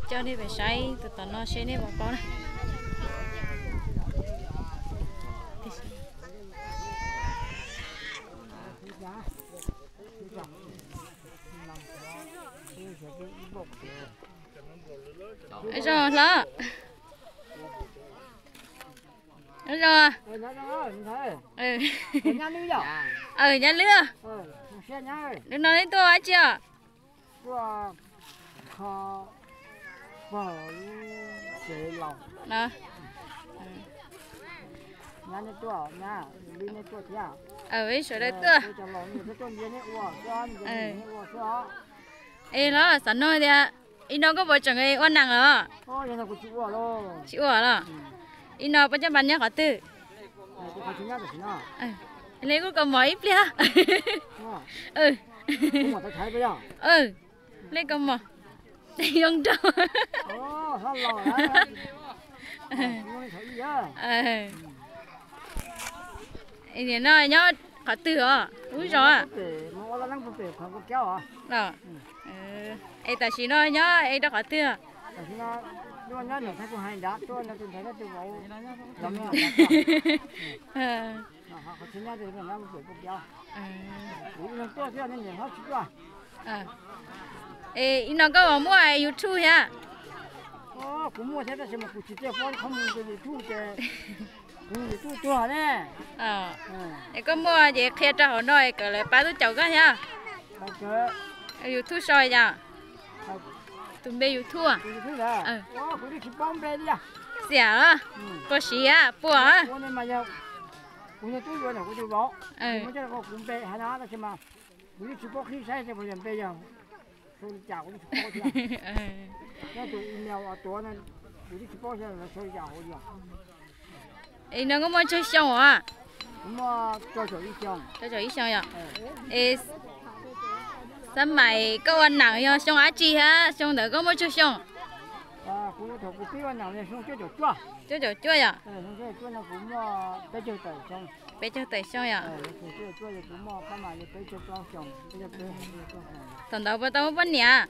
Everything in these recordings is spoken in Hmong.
Coj nej pem saib tus tom no seb nej puas paub na. Zoo hlob. Zoo. Nyab Lwb. Lub no nej tuaj ua dab tsi os? Sawv daws tuaj. Es los xav nug tias ib no koj puas tseem ua nam los? Tsis ua los. Ib no puas coj pas nyob qhov twg? Li kuj kaus mom ib pliag. Li kaus mom. Li kaus mom. Tej yoo nraug. Nim no nyob qhov twg os? Lub zos. Es tam sim no nyob es rau qhov twg? Es ib no koj muaj YouTube thiab? Kuv muaj thiab tab sis mas kuv tsis tiaj pob qhov mus YouTube ces kuv YouTube tuag ne. Es koj muaj ces qhia rau hauv no es kom lawv pab tub caum koj thiab. YouTube sau yom? Tus npe YouTube. Kuv twb tsis paub npe li. Xiam los? Puas siv? Puas? Kuv yog tub yuav ntawm kuv tus vauv, kuv muab coj los kuv npe hais no tab sis mas kuv twb tsis paub qhib saib puas yog npe yog sau li cas kuv twb tsis paub thiab. Nyob tus email tuav no kuv twb tsis paub thiab sau li cas hauv li. Es no koj muaj tsawg xyoo os? Rau caum ib xyoo yom? Es xab mais koj ua nam yog xyoo dab tsi thiab xyoo ntawd koj muaj tsawg xyoo? Kuv thaum kuv pib ua nam xyoo cuaj caum cuaj. Cuaj caum cuaj yom? Peb caug tawm xyoo yom? Thaum ntawd puas tau muaj poj niam?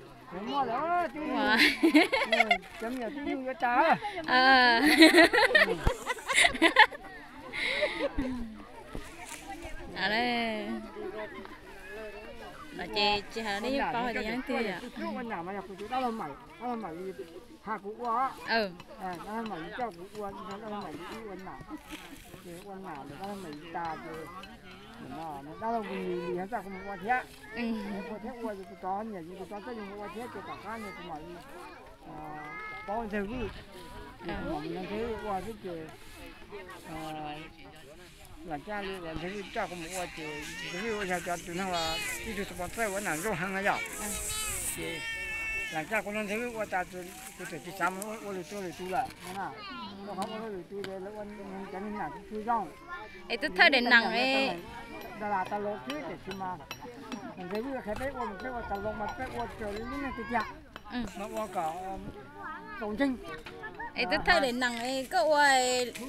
No ces tsis hais nej yeej paub hais tias yog leej twg yom. Dab laug Maiv coj kuv ua, dab laug Maiv ib ua nam, ces ua nam ntawm dab laug Maiv tas ces dab laug Lis Lis ho coj kuv mus ua thiab. Ua thiab ua ces kuv rov nyiam ces kuv rov coj yus mus ua thiab ces tom qab no kuv mam li paub Ntxawg Vwj, kuv mam mus nrog Ntxawg Vwj ua xwb ces lam caj li Ntxawg Vwj coj kuv mus ua ces Ntxawg Vwj ua yog cov tus neeg uas ib tug sponsor ua nam zoo heev no yom. Ces lam caj kuv nrog Ntxawg Vwj ua tas kuv txawm tsis xav mus ua lwm tus lwm tus lawm. Rau qhov ua lwm tus lawv ua cov neeg nam tsis tshua zoo. Es twb thawj daim nam, daim nam tas los xwb tiam sis mas Ntxawg Vwj qhia peb ua mas peb ua tas los mas peb ua raws li lub neej tiag tiag. Mas ua kom txaus ntseeg. Es twb thawj daim nam koj ua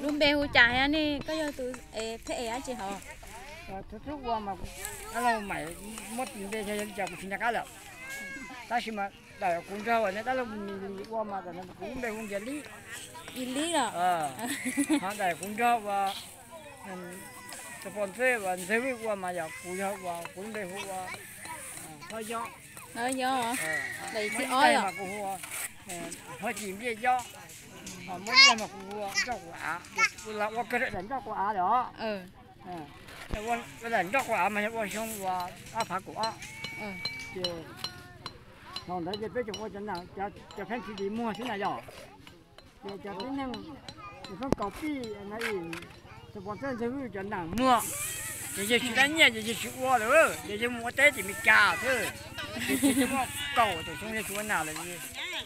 lub npe hu cas thiab ne, koj yog tus pheb es dab tsi hauv? Txhua txhua ua mas dab laug Maiv muab tis npe yog li cas kuv tsis nco qab lawm. Tab sis mas daim kuv nrog uas dab laug Lis ua mas daim no kuv lub npe hu Yis Lib. Yis Lib los? Ho daim kuv nrog uas sponsor uas Ntxawg Vwj ua mas yog kuv yog uas kuv lub npe hu ua Hlob Yob. Hlob Yob. Daim thib ob mas kuv hu ua Hlob Ci Npliaj Yob. Ho muab ib zag mas kuv hu ua Nroj Quav Av, kuv los ua kawg daim Nroj Quav Av lawm os. Ua daim Nroj Quav Av mas yog ua xyoo uas ob phav kaum ob. Ces thaum ntawd ces peb tseem ua cov nam, cov pheej tsis dim muag xwb na yom. Ces cov tib neeg, ces pheej kaus pij no, sponsor Ntxawg Vwj cov nam muag. Ces yawg tsis dab nyiaj ces yawg tsis ua lawm, ces yawg mus ua teb tim Meskas xwb. Ces tsis muaj kaum tawm xyoo yawg tsis ua nam lawm.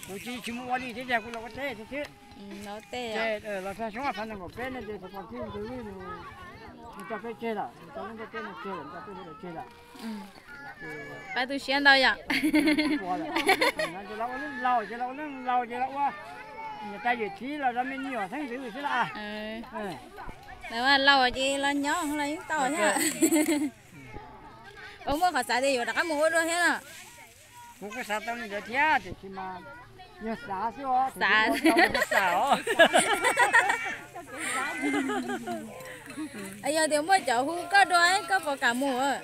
Kuv tsis, tsis mus ua li thiab, kuv los ua teb xwb. Ces los txog xyoo ob phav nees nkaum peb no ces sponsor Ntxawg Vwj nws tso peb tseg lawm, nws tso lub ntiaj teb no tseg lawm, nws tso peb sawv daws tseg lawm. Pab tu siab ntau yom. Ces los ua neej laus, ces los ua neej laus ces los ua niam tais yawm txiv los zov me nyuam xeeb ntxwv xwb las. Laus ces los nyob los yeej tau thiab. Puas muaj qhov xav tias yuav rov qab mus ua dua thiab no? Kuv kuj xav tau li ntawd thiab tiam sis mas Xav, xav os. Yog tias muaj cov hu koj dua koj puas kam mus?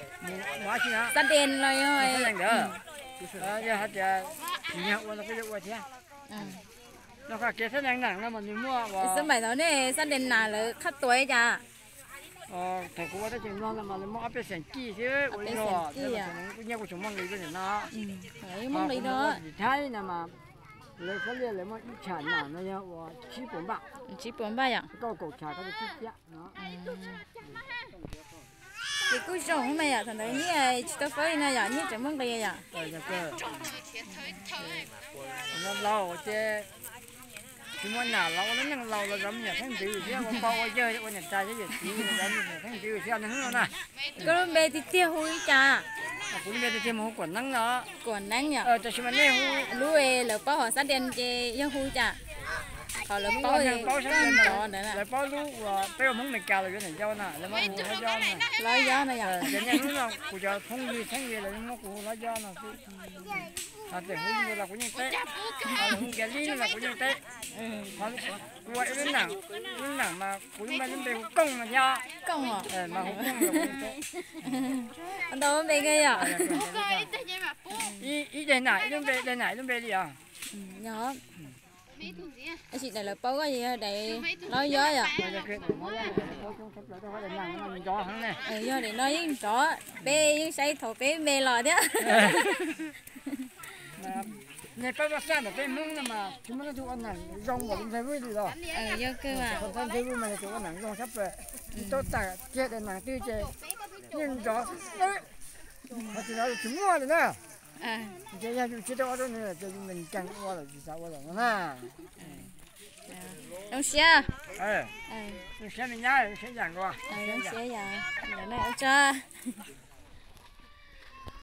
Xab Des los yog, yog hais tias ua no kuj yuav ua thiab. Xab Des no mas nws muaj, xab maim thaum nej xab des nas lawv qhab tuas cas? Thaum kuv ua tab sis no mas lawv muaj ob peb xeem kij xwb, ua ib zog kuv nyiaj kuj tseem muaj nqis rau nim no. Muaj nqis rau tim Thaib no mas lawv xab liaj lawv muaj ib tsham nas no yog uas tsib puas npaj. Tsib puas npaj yom? Kaum kaum tsham koj tsib ciab no. Ces kuj zoo mas yom, thaum ntawd nyiaj tsis tau fawb li no yom, nyiaj tseem muaj nqis yom. Laus ces tsis muaj nam los ua lub neej laus los zov me nyuam theej ntxwv thiab, ua pog ua yawg ua niam tais thiab yawm txiv los zov me nyuam theej ntxwv thiab neeg no na. Koj lub npe tiag tiag hu li cas? Kuv lub npe tiag tiag mas hu Kuam Neeb no. Kuam Neeb yom? Tab sis mas nej hu lub lawv paub hauv xab des ces yog hu cas? Qhov lawv paub, lawv paub lub uas peb ua Hmoob Amelikas los yuav niam yau na, lawv muab hu Lob Yob no yom? Ces nej hnub no kuv cov phooj ywg txheeb li lawv muab kuv hu Lob Yob no xwb. Ces hu li los kuv yeej teb, hu Kiag Lib los kuv yeej teb. Kuv ua ib lub neej, lub neej mas kuv lub npe hu Kooj no thiab. Kooj os. Mas hu Kooj los kuv yeej teb. Ntau npe kawg yom? Ib deg nam ib lub npe, deg nam ib lub npe li os. Tab sis daim lawv paub koj yog daim Lob Yob yom? Yog daim no yeej nrov, peb yeej saib thaum peb me los thiab. Nej pab vaj xaj ntawm peb Hmoob no mas tsis muaj leej twg ua neeg zoo npaum li Ntxawg Vwj li los. Yog kawg mas. Ntxawg Vwj mas yog tus ua neeg zoo sab plaws, tsis tau tawm kiag daim neeg twg ces yeej nrov. Qhov tsis nrov tsis muaj li na. Ces yog yus tsis tau ua rau nws ces yus nkees ua lawm tsis xav ua lawm no na. Zoo siab. Zoo siab me nyab, zoo siab yam nkaus. Zoo siab yam, ua tsaug.